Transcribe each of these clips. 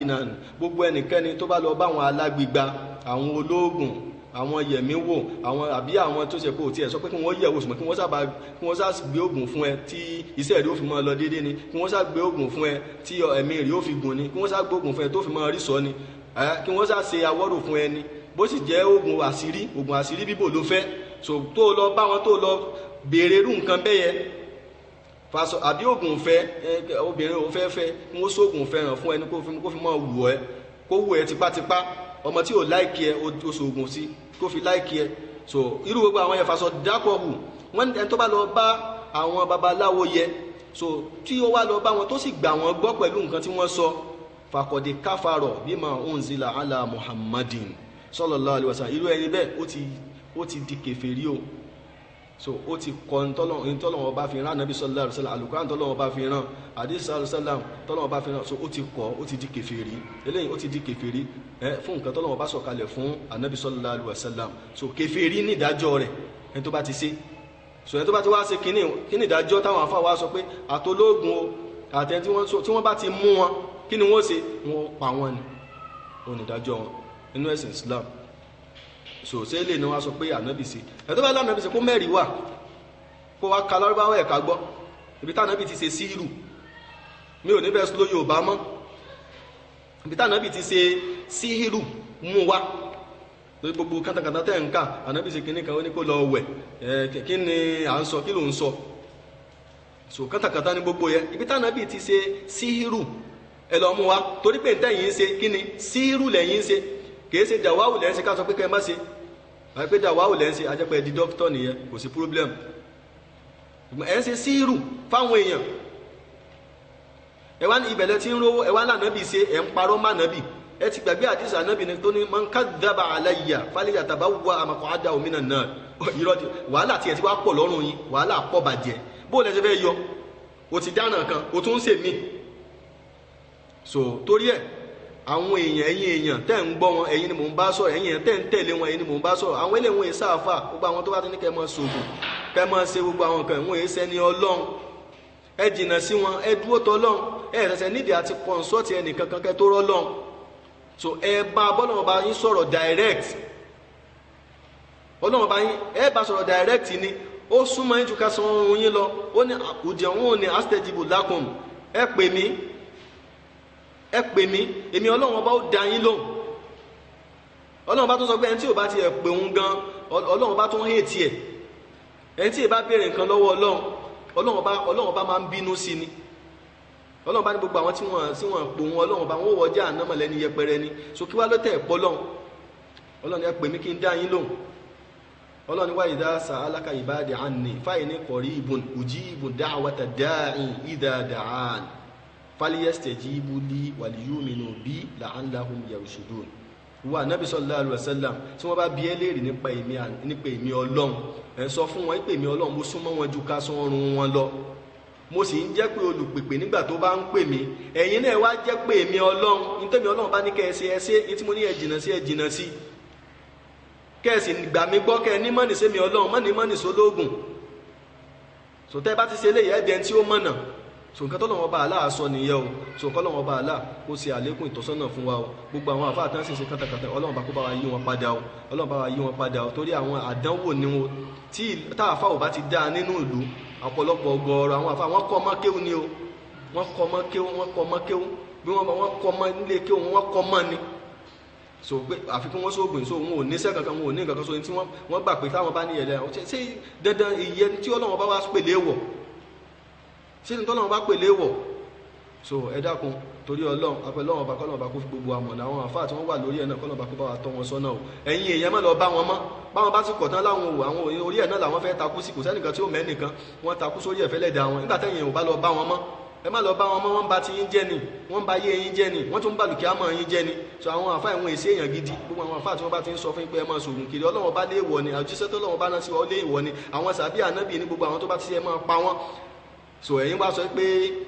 Kahinan, gbogbo ẹnikẹ́ni tó bá lọ bá àwọn alágbègbà, àwọn olóògùn, àwọn yẹ̀mí wò, àwọn àbí àwọn tó ṣe pé ò tiẹ̀ sọ pé kí wọ́n yẹ̀ wò, ṣùgbọ́n kí wọ́n sá gbé oògùn fún ẹ tí iṣẹ́ rẹ̀ ó fi máa lọ déédéé ni, kí wọ́n sá gbé oògùn fún ẹ tí ẹ̀mí rẹ̀ ó fi gùn ni, kí wọ́n sá gbé oògùn fún ẹ tó fi máa rí sọ ni, kí wọ́n sá ṣe awọ́rò fún ẹ ni, bó sì jẹ́ oògùn àṣírí, oògùn àṣírí bíbò ló fẹ́, so tó lọ bá wọn tó lọ béèrè irú nǹkan bẹ́ẹ̀ yẹn, fasọ àbí oògùn fẹ́, obìnrin ò fẹ́ fẹ́, kí wọ́n sóògùn fẹ́ràn fún ẹni kó fi máa wù ẹ́, kó wù ẹ́ tipátipá, ọmọ tí ò láìkí ẹ o sóògùn sí kó fi láìkí ẹ. So irú gbogbo àwọn yẹn fasọ dákọ̀hù wọn, ẹni tó bá lọ bá àwọn babaláwo yẹ, so tí ó wá lọ bá wọn tó sì gbà wọn gbọ́ pẹ̀lú nǹkan tí wọ́n sọ, fàkọ̀dé káfàrọ̀ bima unzila ala Muhammadin sallallahu alaihi wasallam, irú ẹni bẹ́ẹ̀ ó ti di kèfèrí o. So ó ti kọ ntọ́lọ́wọ́ bá fi rán anabi sallallahu alaihi wasallam, àlùkò ntọ́lọ́wọ́ bá fi rán àdìsí sallallahu alaihi wasallam tọ́lọ́wọ́ bá fi rán, so ó ti kọ, ó ti di kèfèrí, eléyìí ó ti di kèfèrí fún nǹkan tọ́lọ́wọ́ bá sọ̀kalẹ̀ fún anabi sallallahu alaihi wasallam. So kèfèrí ní ìdájọ́ rẹ̀ ẹni tó bá ti ṣe. So ẹni tó bá ti wá ṣe kíní ìdájọ́ táwọn afá wa sọ pé àtológun o àtẹni tí wọ́n bá ti mú wọn, kí ni wọ́n ṣe? Wọ́n pa wọ́n ni, ó ní ìdájọ́ wọn nínú ẹ̀sìn Islam. So ṣé lè ní wọ́n sọ pé ànábì ṣe, ẹ̀ tó bá lánàbì ṣe kó mẹ́rin wà kó wá ka lárúbáwá ẹ̀ka gbọ́ ibi tánábì ti ṣe síìrù, mi ò ní bẹ́ẹ̀ sọ Yorùbá mọ́, ibi tánábì ti ṣe síìrù mú wá lórí gbogbo kátàkátà tẹ̀ ń kà, ànábì ṣe kinní kan ó ní kó lọ wẹ̀, kí ni à ń sọ, kí ló ń sọ? So kátàkátà ní gbogbo yẹn, ibi tánábì ti ṣe síìrù ẹ lọ mú wá, torí pé ntẹ́yìn ń ṣe kí ni síìrù lẹ́yìn ń ṣe, kìí ṣe dàwáwù lẹ́ ń ṣe ká sọ pé kẹ́ ẹ má ṣe, àti pé dàwáwù lẹ́ ń ṣe ajẹ́pẹ́ di dókítọ̀ nìyẹn, kò sí problem. Ẹ̀ ń ṣe síìrù fáwọn èèyàn, ẹ wá ní ibẹ̀lẹ̀ tí ń rówó, ẹ wá lànàbì ṣe, ẹ̀ ń parọ́ má nàbì, ẹ ti gbàgbé àdìsí ànàbì ni tó ní man kadhaba alayya falyatabawwa maq'adahu minan nar. Irọ́ ti wàhálà tiẹ̀ ti wá pọ̀ lọ́rùn yín, wàhálà pọ̀ bàjẹ́, bó lẹ ṣe fẹ́ yọ, o ti dáná kan, o tún ń ṣe mí. So torí ẹ̀ àwọn èèyàn, ẹ̀yin èèyàn tẹ́ ń gbọ́ wọn, ẹ̀yin ni mò ń bá sọ̀rọ̀, ẹ̀yin èèyàn tẹ́ ń tẹ̀lé wọn, ẹ̀yin ni mò ń bá sọ̀rọ̀. Àwọn eléyìí wọn èé sáfà, gbogbo àwọn tó bá ti ní kẹ́ mọ́ sògùn, kẹ́ mọ́ ṣe gbogbo àwọn nǹkan, wọn èé sẹ́ni Ọlọ́run. Ẹ jìnnà sí wọn, ẹ dúró tọ́lọ́run, ẹ ṣẹ̀ṣẹ̀ nídìí àti kọ̀ǹsọ́ọ̀tì ẹnìkankan kẹ́ tó rọ́lọ́run. So ẹ bá bọ́lọ́run bá yín sọ̀rọ̀ direct, Ọlọ́run bá yín, ẹ bá sọ̀rọ̀ direct ni, ó súnmọ́ yín ju ká sọ ohun yín lọ. Ó ní ud'uni astajibu lakum, ẹ pè mí, ẹ pè mí, èmi Ọlọ́run ọba ó dá yín lóhùn. Ọlọ́run bá tún sọ pé ẹni tí ò bá ti ẹ̀ pè òun gan, Ọlọ́run bá tún hate ẹ̀. Ẹni tí ì bá béèrè nǹkan lọ́wọ́ Ọlọ́run, Ọlọ́run ọba máa ń bínú sí ni. Ọlọ́run bá ní gbogbo àwọn tí wọ́n pò wọn, Ọlọ́run ọba wọn wọjá ànámọ̀ lẹ́ni yẹpẹrẹ ni. So kí wá ló tẹ̀ pọ́ lọ́hùn? Ọlọ́run ẹ pè mí kí n dá yín lóhùn. Ọlọ́run wá idha sa'alaka ibadi anni fa inni qaribun ujibu da'wata da'i idha da'an falyastajibu li waliyuminu bi la'allahum yarshudun. Wa nabi sallallahu alaihi wasallam, tí wọ́n bá bi ẹ́ léèrè nípa èmi Ọlọ́run, ẹ sọ fún wọn pé èmi Ọlọ́run mo súnmọ́ wọn ju ká sún ọrùn wọn lọ, mo sì ń jẹ́ pé olùpèpè nígbà tó bá ń pè mí, ẹ̀yin náà wá jẹ́ pé èmi Ọlọ́run, ní tèmi Ọlọ́run bá ní kẹ́ ẹ ṣe ẹ ṣe, ní tí mo ní ẹ jìnnà sí ẹ jìnnà sí, kẹ́ ẹ sì gbà mí gbọ́, kẹ́ ẹ ní mọ́nì sẹ́mi Ọlọ́run, mọ́nì mọ́nì sólógùn. Sọtẹ́ bá ti ṣe eléyìí ẹ̀ dẹ́n tí ó mọ̀nà. So nǹkan tọ́lọ́wọ́n bá Allah sọ nìyẹn o. So kọ́lọ́wọ́n bá Allah kó ṣe àlékún ìtọ́sọ́nà fún wa o. Gbogbo àwọn àfáà tán sì ṣe kátàkátà, Ọlọ́run bá kó bá wa yí wọn padà o, Ọlọ́run bá wa yí wọn padà o, torí àwọn àdánwò ni wọn tí táàfà ò bá ti dá nínú ìlú, ọ̀pọ̀lọpọ̀ ọgọ́rọ̀ àwọn àfáà wọ́n kọ́ mọ́ kéwú ni o, wọ́n kọ́ mọ́ kéwú, wọ́n kọ́ mọ́ kéwú, bí wọ́n kọ́ mọ́ nílé kéwú, wọ́n kọ́ mọ́ ni. So pé àfikún wọn sóògùn, so wọn ò níṣẹ́ kankan, wọn ò ní nǹkan kan, so tí wọ́n gbà pé táwọn bá ní ẹ̀lẹ́ ṣé dandan ìyẹn tí Ọlọ́run bá wá pèlè wọ̀, ṣé ní tọ́lọ́run bá pèlè wọ̀. So ẹ dákun torí Ọlọ́run, apẹ lọ́wọ́n ọba kọ́lọ́run ọba kó fi gbogbo àmọ̀nà àwọn àfáà tí wọ́n wà lórí ẹ̀ náà, kọ́lọ́run ọba kó bá wa tọ́ wọn sọ́nà o. Ẹ̀yin èèyàn má lọ bá wọn mọ́, báwọn bá ti kọ̀ tán láwọn òwò àwọn orí ẹ̀ náà làwọn fẹ́ takú sí, kò sẹ́nìkan tí ó mẹ́nìkan, wọ́n takú sórí ẹ̀fẹ́ lẹ́dàá wọn. Nígbà tẹ́yìn ò bá lọ bá wọn mọ́, ẹ má lọ bá wọn mọ́, wọ́n bá ti yín jẹ́ ni, wọ́n bá yé yín jẹ́ ni, wọ́n tún bá lùkìá mọ́ yín jẹ́ ni. So àwọn àfáà ìwọ̀n èsì èèyàn gidi, gbogbo àwọn àfáà tí wọ́n bá ti ń sọ fún yín pé ẹ máa sògùn kiri, Ọlọ́run bá lé ìwọ ni, àjíṣẹ́ tó Ọlọ́run bá rán sí wa ó lé ìwọ ni, àwọn sàbí ànábì ní gbogbo àwọn tó bá ti ṣe ẹ máa pa wọ́n. So ẹ̀yin wá sọ pé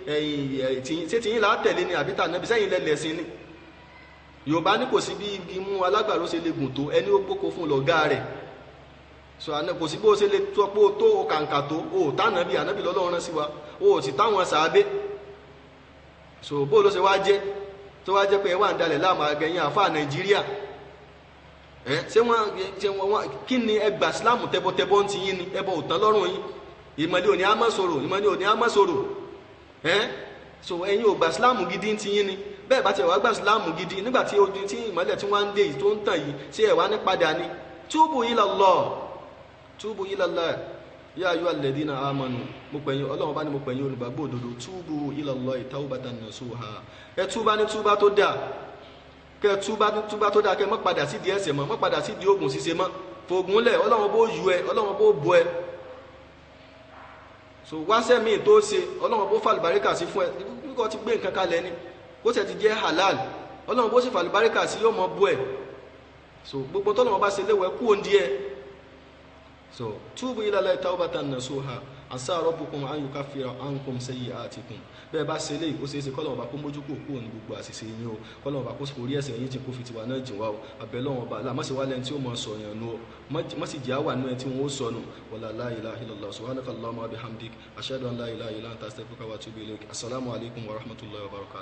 ẹ̀yin ṣé tiyín là á tẹ̀lé ni àbí tànábì, sẹ́yìn lẹ́lẹ̀sìn ni? Yorùbá ní kò sí bí igi mú alágbàro ṣe lè gùn tó, ẹni ó gbóko fún lọ̀gá rẹ̀. So kò sí bó ṣe lè tọ́ pé ó tó o kàǹkà tó o tànábì, ànábì lọ́lọ́run rán sí wa, o sì táwọn sàábé. So bó ló ṣe wá jẹ́? Tó wá jẹ́ pé ẹ wà ń dalẹ̀ láàmú agẹyìn àfa Nàìjíríà. Ẹ ṣé wọ́n kí ni ẹ gbà sílámù tẹbọtẹbọ ń ti yín ni? Ẹbọ ò tán lọ́rùn yín. Ìmọ̀lẹ́ òní á má sọ̀rọ̀, ìmọ̀lẹ́ òní á má sọ̀rọ̀. Ẹ so ẹ̀yin ò gbà sílámù gidi ń ti yín ni. Bẹ́ẹ̀ bá ti wá gbà sílámù gidi nígbà tí ojú tí ìmọ̀lẹ̀ tí wọ́n ń dé yìí tó ń tàn yìí, ṣé ẹ̀ wá ní padà ni? Túbù ilallah, túbù ilallah, ya ayyuhal ladhina amanu. Mo pẹ̀yìn Ọlọ́run bá ní mo pẹ̀yìn olùgbàgbọ́ òdodo, túbù ilallahi tawbatan nasuha. Ẹ túbá ní túbá tó dáa, kẹ túbá ní túbá tó dáa, kẹ má padà sí di ẹ̀ṣẹ̀ mọ́, má padà sí di oògùn ṣíṣe mọ́. Fògùn lẹ̀, Ọlọ́run bó yù ẹ, Ọlọ́run bó bọ ẹ. So wáṣẹ́ míì tó ṣe, Ọlọ́run bó fàlùbáríkà sí fún ẹ. Kíkọ́ ti gbé nǹkan kalẹ̀ ni, kó tẹ̀ ti jẹ́ halal, Ọlọ́run bó sì fàlùbáríkà sí yóò mọ bú ẹ. So gbogbo tọ́lọ́run bá ṣe léwẹ̀ kú òǹdí ẹ. So túbú ilallahi tawbatan nasuha asa rabbukum an yukaffira ankum sayyi'atikum. Bẹ́ẹ̀ bá ṣe léyìí, ó ṣeé ṣe kọ́lọ́run bá kó mójú kò kúrò ní gbogbo àṣìṣe yín o, kọ́lọ́run bá kó orí ẹ̀ṣẹ̀ yín jìn, kó fi tiwa náà jìn wá o. Àbẹ̀lọ́wọ̀n ọba àlá mọ̀sí wá lẹ́ni tí ó mọ̀ sọ̀yàn nù o, mọ̀sí jẹ́ àwà nù ẹ tí wọ́n ó sọnù. Wala la ilaha illallah, subhanaka allahumma wa bihamdik, ashhadu an la ilaha illa anta, astaghfiruka wa atubu ilayk. Assalamu alaikum wa rahmatullahi wa barakatuh.